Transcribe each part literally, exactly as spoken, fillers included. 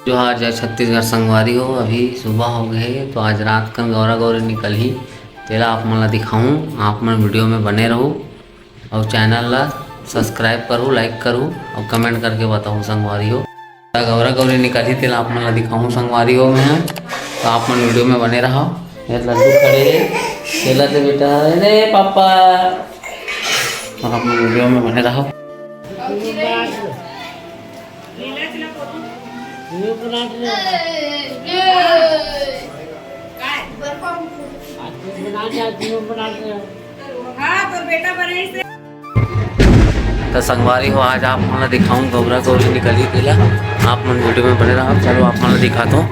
जोहार जय छत्तीसगढ़ संगवारी हो, अभी सुबह हो गए हे, तो आज रात कन गौरा गौरी निकलही, तेला आप मन ला दिखाहूँ। आप मन video में बने रहू और channel ला subscribe करू, like करू और comment करके बताहू संगवारी हो। त गौरा गौरी निकलही, तेला आप मन ला दिखाहूँ संगवारी हो मैं, तो आप मन video में बने रहो। ये लड्डू खड़े हे, तेला दे बेटा, अरे पापा, और आप मन video में बने रहो। त संगवारी हो, आज आप मन ला दिखाऊं गौरा गौरी निकली तेला, आप मन video में बने रहो। चलो आप मन ला दिखाता हूँ।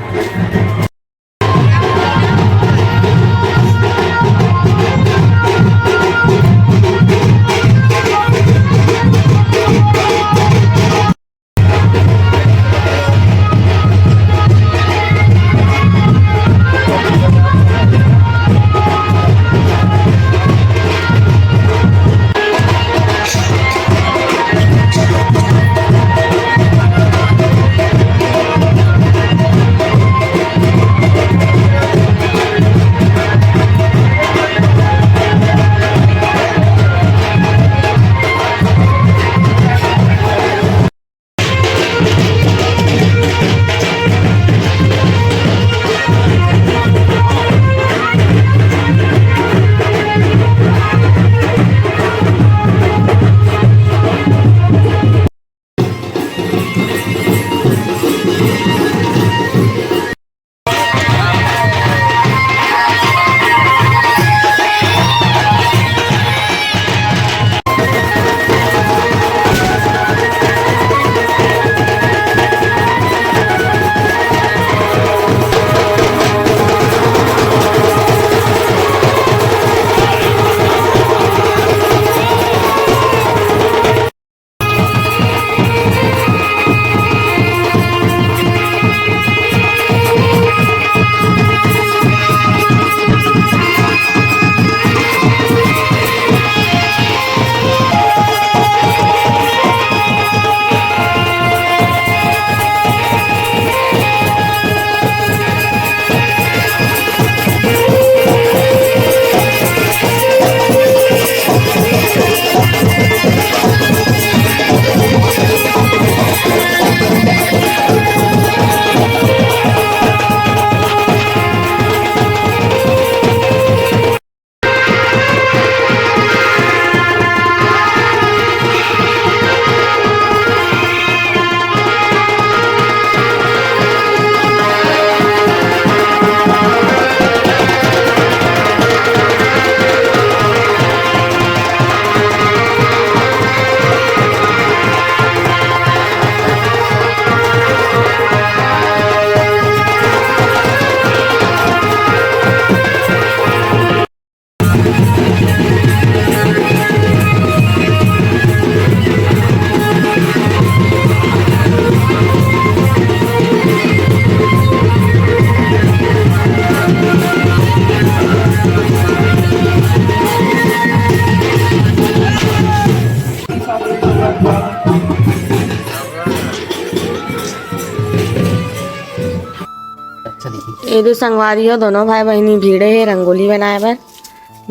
ये दे संगवारी हो, दोनों भाई बहिनी भिड़े हे रंगोली बनाए बर,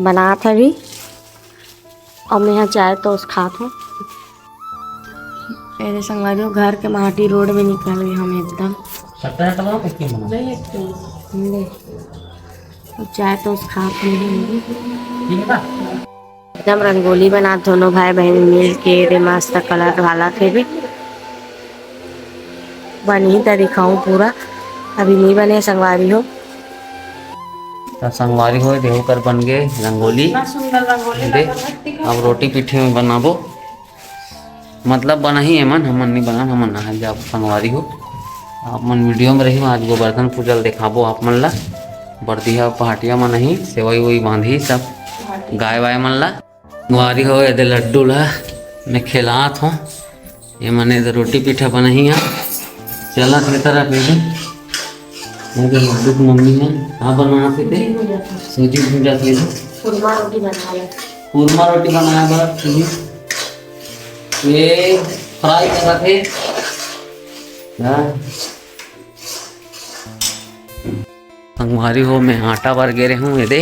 बनात हवी। अब मैं यहाँ चाय toast खात हूँ। ये दे संगवारी हो, घर के माटी road में निकल गए हम एकदम। ले। अब चाय toast खात हूँ। एकदम रंगोली बनात दोनों भाई बहिन मिल के, दे मस्त colour डालत हे भी। बनही त दिखाऊं पूरा, अभी नहीं बने संगवारी हो। त संगवारी हो, देहू कर बन गए रंगोली। इतना सुंदर रंगोली दे, लगत हे। अब रोटी पीठे में बनाबो, मतलब बनाही एमन, हमन नहीं बनान, हमन नहाए जाब संगवारी हो। आप मन video में रही, आज गोवर्धन पूजा ल देखाबो आप मन ला। बरदिहा पहाटिया मन ही सेवई वई बांधी सब गाय वाय मन ला। संगवारी हो, एदे लड्डू ला मैं खिलात हूँ। ये मने एदे रोटी पीठा बनाही है, चलत हे तरफ एदे। एदे लड्डू के मम्मी है, का बनात हे ते? सूजी भूंजा के एदे। चूरमा रोटी बनाए बर सूजी। ये fry करत हे। हाँ। संगवारी हो, मैं आटा बर गे रहे हूँ, ये दे,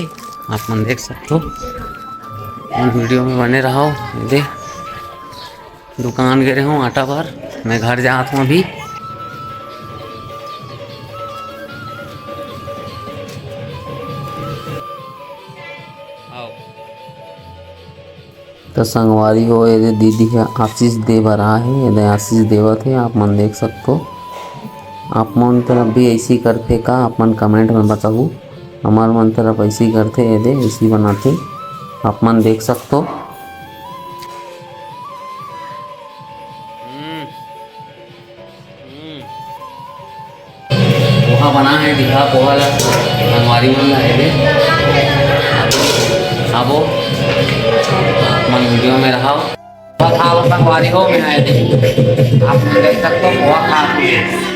आप मन देख सकते हो। मन वीडियो में बने रहो, ये दे, दुकान गे रहे हूँ आटा बर, मैं घर जात हूँ अभी। आओ। त संगवारी हो, एदे दीदी ह आशीष दे बर आए हे, एदे आशीष देवत हे, आप मन देख सकथो। आप मन तरफ भी ऐसी करथे का, आप मन comment में बताहू। हमर मन तरफ ऐसी करथे, एदे ऐसी बनाथे, आप मन देख सकथो। हम्म। हम्म। पोहा बना है, दिखा पोहा ला, संगवारी मन ला, ये दे। खाबो, मन वीडियो में रहो। पोहा खाओ संगवारी हो, मैं आए थे। आप मन देख सकते हो, पोहा खा रहे हैं।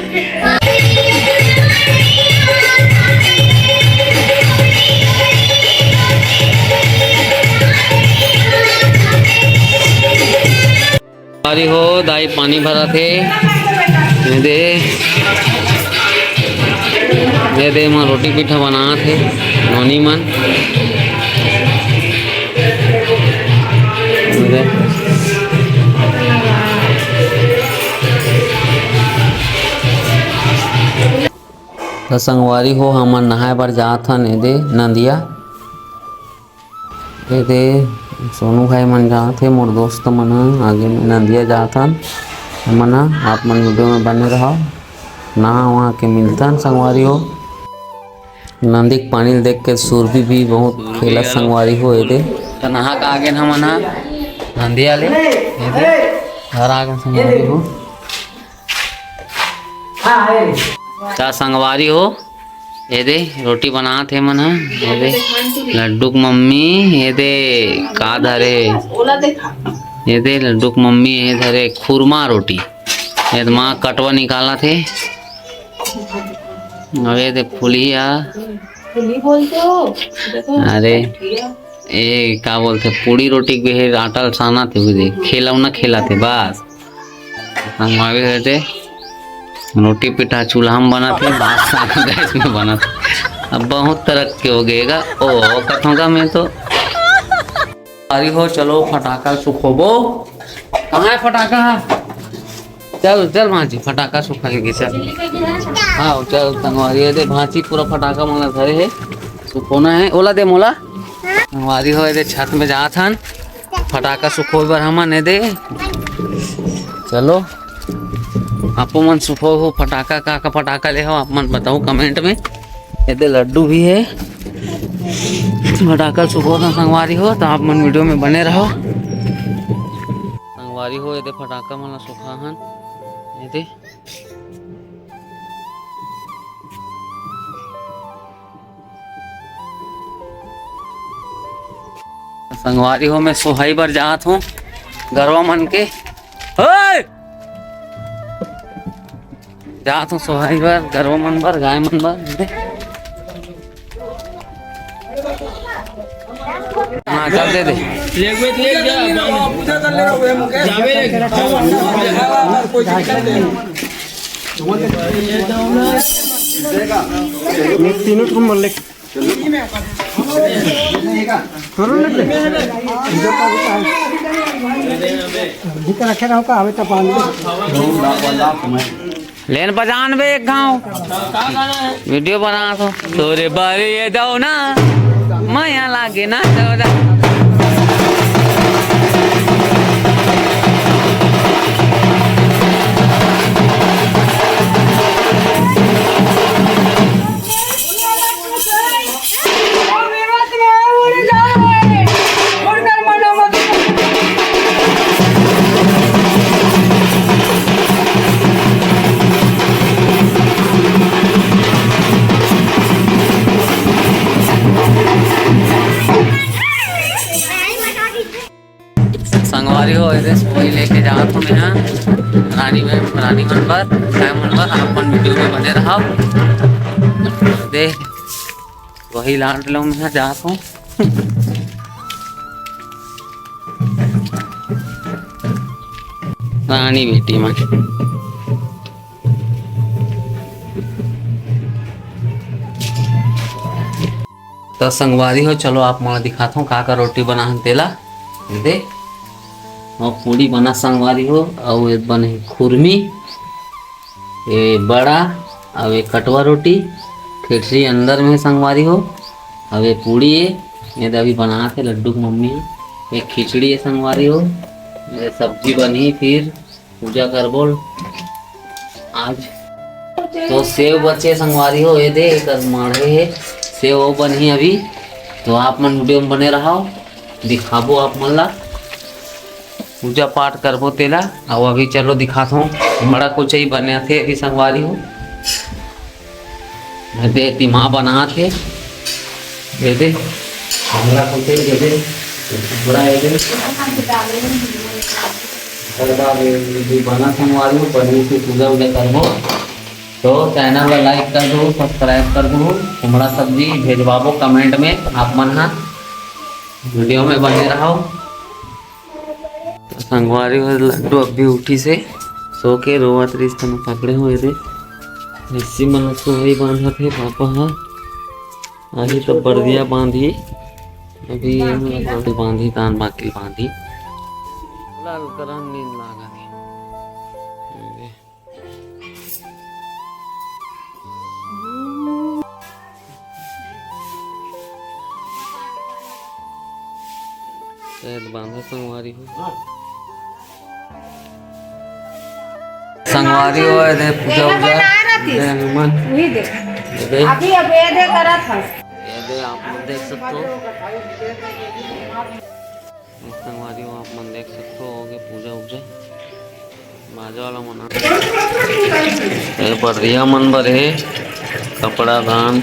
अरे हो, दाई पानी भरत हे। ये दे, ये दे, माँ रोटी पीठा बनात हे, नोनी मन। ये दे। त संगवारी हो, हमन नहाए बर जात हन, ये दे, नंदिया। ए दे, सोनू भाई मन जात हे, मोर दोस्त मन ह, आगे में नंदिया जात हन। हमन ह, आप मन वीडियो में बने रहो। नहा वहा के मिलतन संगवारी हो। नंदी के पानी ल देख के सुरभि भी बहुत खेलत संगवारी हो। ए दे, त नहा के आगे हमन ह नंदिया ले। ए दे, घर आगे संगवारी हो। त संगवारी हो, ये दे रोटी बनात हे मन ह, ये दे लड्डू के मम्मी, ये दे का धरे, ये दे लड्डू के मम्मी, ये धरे खुरमा रोटी, ये दे माँ कटवा निकालत हे। अब ये दे फुलिया, फुली बोलते हो? देखो, अरे, ए का बोलथे, पूड़ी रोटी के बेहे आटा ल सानत हे, दे खिलौना खेलत हे बस। संगवारी हो, ये दे रोटी पीठा चूल्हा में बनत हे, बात सारा गैस में बनत हे। अब बहुत तरक्की हो गएगा। ओ, कथों का मैं तो। अरे हो, चलो फटाका सुखोबो। कहाँ है फटाका? चल, चल भांची, फटाका सुखाएंगे, चल। हाँ, चल संगवारी, ये दे भांची पूरा फटाका मन ला धरे हे, सुखोना हे। ओला दे मोला। संगवारी हो, ये दे छत में जात हन। फटाका सुखोय बर हमन ए दे। चलो, आपो मन सुखो हो फटाका, का का फटाका ले हो, आप मन बताओ comment में। ए दे लड्डू भी हे, फटाका सुखो था संगवारी हो, तो आप मन वीडियो में बने रहो। संगवारी हो, ए दे फटाका मन ला सुखा हन, ए दे। संगवारी हो, मैं सोहाई बर जात हूँ गरवा मन के। ओए! जात हूँ सोहाई बर, गरवा मन बर, गाय मन बर। हाँ, चल दे दे। ले, ले, ले, जा, जावे रे। ये तीनों तुम मल्ले। करो ना ले। भूख रखे रहो का, आवे तो पानी। लेन बजान बे एक घाव। वीडियो बना तो। तोरे बारे ये दौना, मया लागे ना दौना। संगवारी हो, एदे सोई लेके जात हूँ मैं, रानी में, रानी मन बर, काय मन बर, आप मन वीडियो में बने रहो। दे, वही लाड लो मैं जात हूँ। रानी बेटी मन। त संगवारी हो, चलो आप मन ला दिखात हूँ का का रोटी बना हन तेला। दे, अउ पूड़ी बना संगवारी हो, अउ ये बने खुरमी, ये बड़ा, अउ ये कटवा रोटी, खिचड़ी अंदर में संगवारी हो, अउ ये पूड़ी ये, ये दे अभी बनात हे लड्डू के मम्मी हे, ये खिचड़ी हे संगवारी हो, ये सब्जी बनही, फिर पूजा करबो आज। तो सेव बचे संगवारी हो, ये दे एकर माढ़े हे, सेव वो बनही अभी। तो आप मन वीडियो में बने रहो, दिखाबो आप मन ला, पूजा पाठ करबो तेला। अउ अभी चलो दिखात हूँ, बड़ा कुछ ही बने थे अभी संगवारी हो। ये दे, तिमा बनात हे। ये दे, हमरा को दे, ये दे, बड़ा ये दे। ओकर बाद ये, ये बना संगवारी हो, पनीर की पूजा वूजा करबो। तो चैनल ला लाइक कर दो, सब्सक्राइब कर दो। कुमड़ा सब्जी भेजवाबो कमेंट में आप मन हा, वीडियो में बने रहो। तो संगवारी हो, लड्डू अभी उठी से सो के रोवत रहिस, त मैं पकड़े हूँ एदे। रस्सी मन ला तो वही बांधत हे पापा हा। अभी तो बर्दिया बांधी, अभी बांधी तान बाकी बांधी। लाल करन नींद लागत हे। शायद बांधा संगवारी हो। संगवारी हो, ये दे पूजा वूजा। बना रहा थी। ये दे हनुमान। वही दे। ये दे। अभी अब ये दे करत हस। ये दे आप मन देख सकते हो। संगवारी हो, आप मन देख सकते हो, हो गए पूजा वूजा। बाजा वाला मना। ये बढ़िया मन बर हे, कपड़ा धान।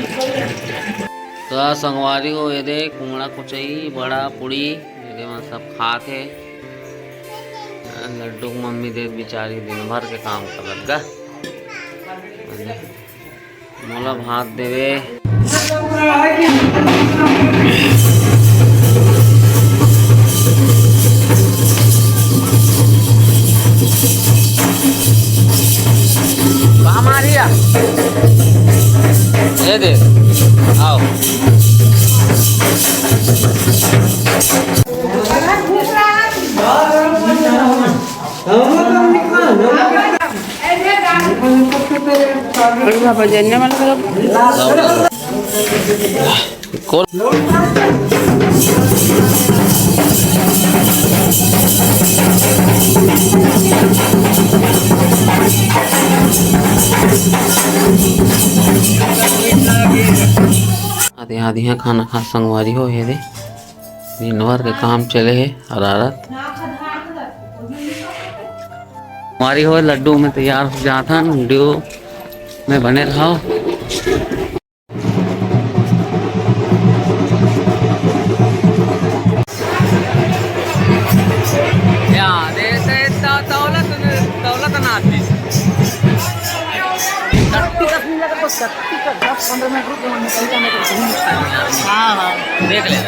तो संगवारी हो, ये दे कुमड़ा कुचई, बड़ा पूड़ी, ये दे मन सब खात हे। लड्डू के मम्मी दे बेचारी दिन भर के काम करत गा। मोला भात देवे। कहाँ मारिया? ये दे, आओ। आधे आधे खाना खा संगवारी हो, ये दे। दिन भर के काम चले हे अरारत। हमारी हो लड्डू में तैयार हो जात हन, वीडियो में बने रहो। या, दे, दे, दौलत, दौलत नाथ जी। शक्ति का सुन लगा तो शक्ति का दस पन्द्रह मिनट रुक, वहाँ निकल जाने का कहीं नहीं खाना। हाँ, हाँ, देख ले।